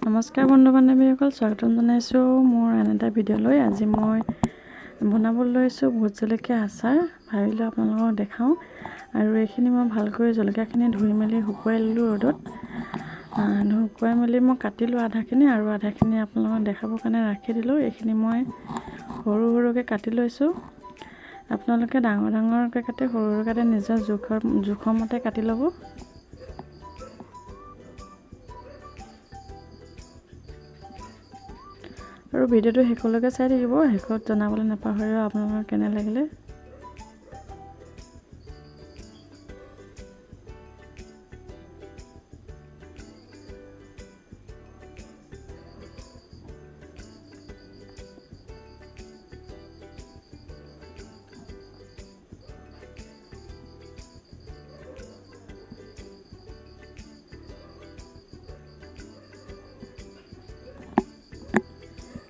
নমস্কাৰ বন্ধু বান্ধৱীসকল, স্বাগতম জনাইছোঁ মোৰ আন এটা ভিডিঅ'লৈ। আজি মই বনাবলৈ লৈছোঁ ভোট জলকীয়া আচাৰ। ভাবিলোঁ আপোনালোকক দেখাওঁ। আৰু এইখিনি মই ভালকৈ জলকীয়াখিনি ধুই মেলি শুকুৱাই ল'লোঁ ৰ'দত। শুকুৱাই মেলি মই কাটিলোঁ আধাখিনি, আৰু আধাখিনি আপোনালোকক দেখাবৰ কাৰণে ৰাখি দিলোঁ। এইখিনি মই সৰু সৰুকৈ কাটি লৈছোঁ। আপোনালোকে ডাঙৰ ডাঙৰকৈ কাটি, সৰু সৰু কাটি নিজৰ জোখৰ মতে কাটি ল'ব। আৰু ভিডিঅ'টো শেষলৈকে চাই থাকিব, শেষত জনাবলৈ নাপাহৰিব আপোনালোকৰ কেনে লাগিলে।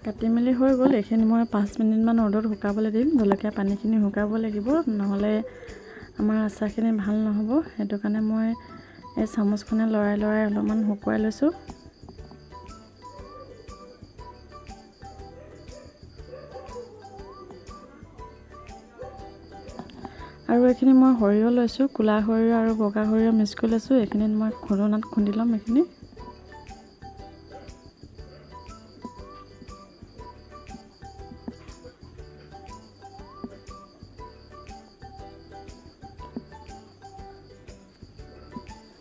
কাটি মেলি হৈ গ'ল। এইখিনি মই 5 মিনিটমান ৰ'দত শুকাবলৈ দিম। জলকীয়া পানীখিনি শুকাব লাগিব, নহ'লে আমাৰ আচাৰখিনি ভাল নহ'ব। সেইটো কাৰণে মই এই চামুচখনে লৰাই লৰাই অলপমান শুকুৱাই লৈছোঁ। আৰু এইখিনি মই সৰিয়হ লৈছোঁ, ক'লা সৰিয়হ আৰু বগা সৰিয়হ মিক্স কৰি লৈছোঁ। এইখিনিত মই খুন্দনাত খুন্দি ল'ম এইখিনি।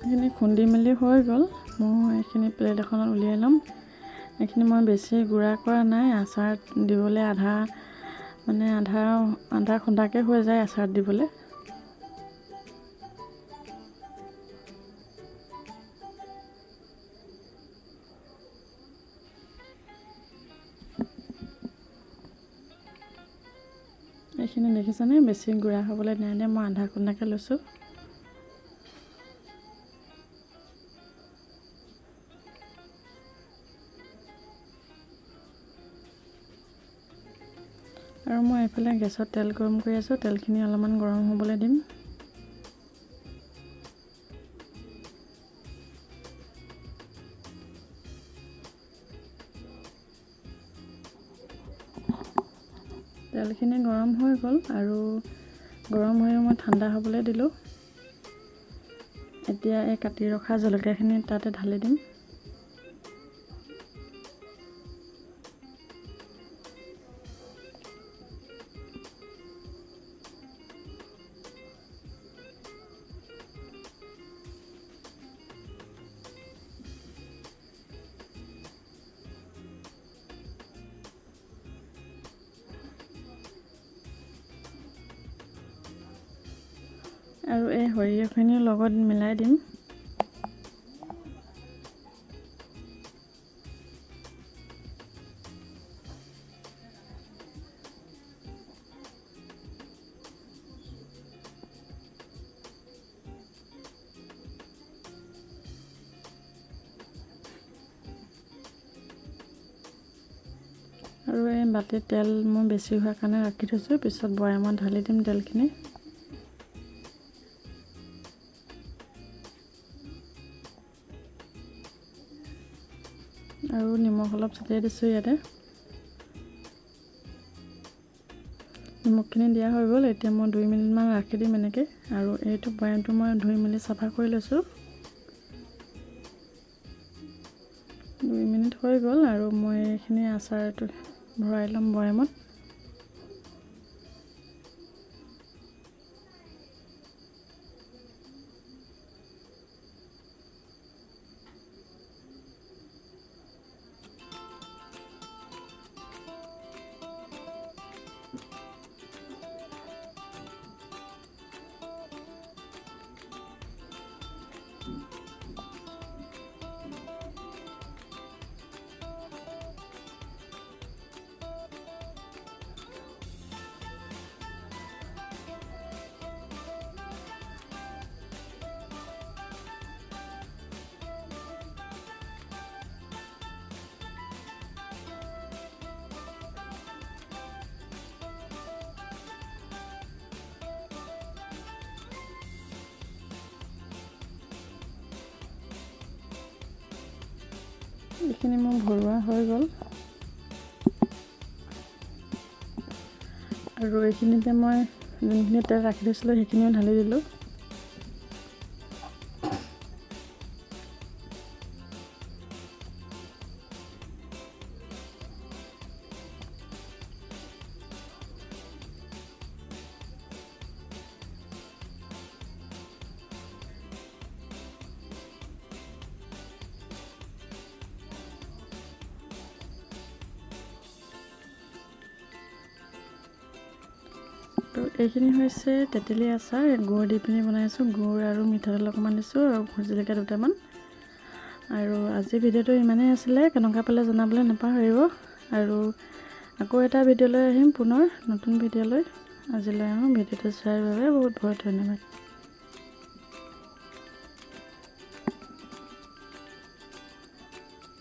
এইখিনি খুন্দি মেলি হৈ গ'ল। মই এইখিনি প্লেট এখনত উলিয়াই ল'ম। এইখিনি মই বেছি গুড়া কৰা নাই, আচাৰত দিবলৈ আধা মানে আধা আধা খুন্দাকৈ হৈ যায় আচাৰত দিবলৈ। এইখিনি দেখিছেনে, বেছি গুড়া হ'বলৈ নাই দিয়া, মই আধা খুন্দাকৈ লৈছোঁ। আৰু মই এইফালে গেছত তেল গৰম কৰি আছোঁ। তেলখিনি অলপমান গৰম হ'বলৈ দিম। তেলখিনি গৰম হৈ গ'ল আৰু গৰম হৈ মই ঠাণ্ডা হ'বলৈ দিলোঁ। এতিয়া এই কাটি ৰখা জলকীয়াখিনি তাতে ঢালি দিম। আৰু এই সৰিয়হখিনিৰ লগত মিলাই দিম। আৰু এই বাতিত তেল মই বেছি হোৱাৰ কাৰণে ৰাখি থৈছোঁ, পিছত বৈয়ামত ঢালি দিম তেলখিনি। আৰু নিমখ অলপ ছটিয়াই দিছোঁ ইয়াতে। নিমখখিনি দিয়া হৈ গ'ল। এতিয়া মই 2 মিনিটমান ৰাখি দিম এনেকৈ। আৰু এইটো বৈয়ামটো মই ধুই মেলি চাফা কৰি লৈছোঁ। 2 মিনিট হৈ গ'ল আৰু মই এইখিনি আচাৰটো ভৰাই ল'ম বৈয়ামত। এইখিনি মোৰ ভৰোৱা হৈ গ'ল। আৰু এইখিনিতে মই যোনখিনি তেল ৰাখি থৈছিলোঁ সেইখিনিও ঢালি দিলোঁ। তো এইখিনি হৈছে তেতেলী আচাৰ, গুৰ দি পিনি বনাইছোঁ। গুৰ আৰু মিঠাতেল অকণমান দিছোঁ আৰু ভোট জলকীয়া দুটামান। আৰু আজিৰ ভিডিঅ'টো ইমানেই আছিলে, কেনেকুৱা পালে জনাবলৈ নাপাহৰিব। আৰু আকৌ এটা ভিডিঅ'লৈ আহিম পুনৰ নতুন ভিডিঅ'লৈ। আজিলৈ আহোঁ, ভিডিঅ'টো চোৱাৰ বাবে বহুত বহুত ধন্যবাদ।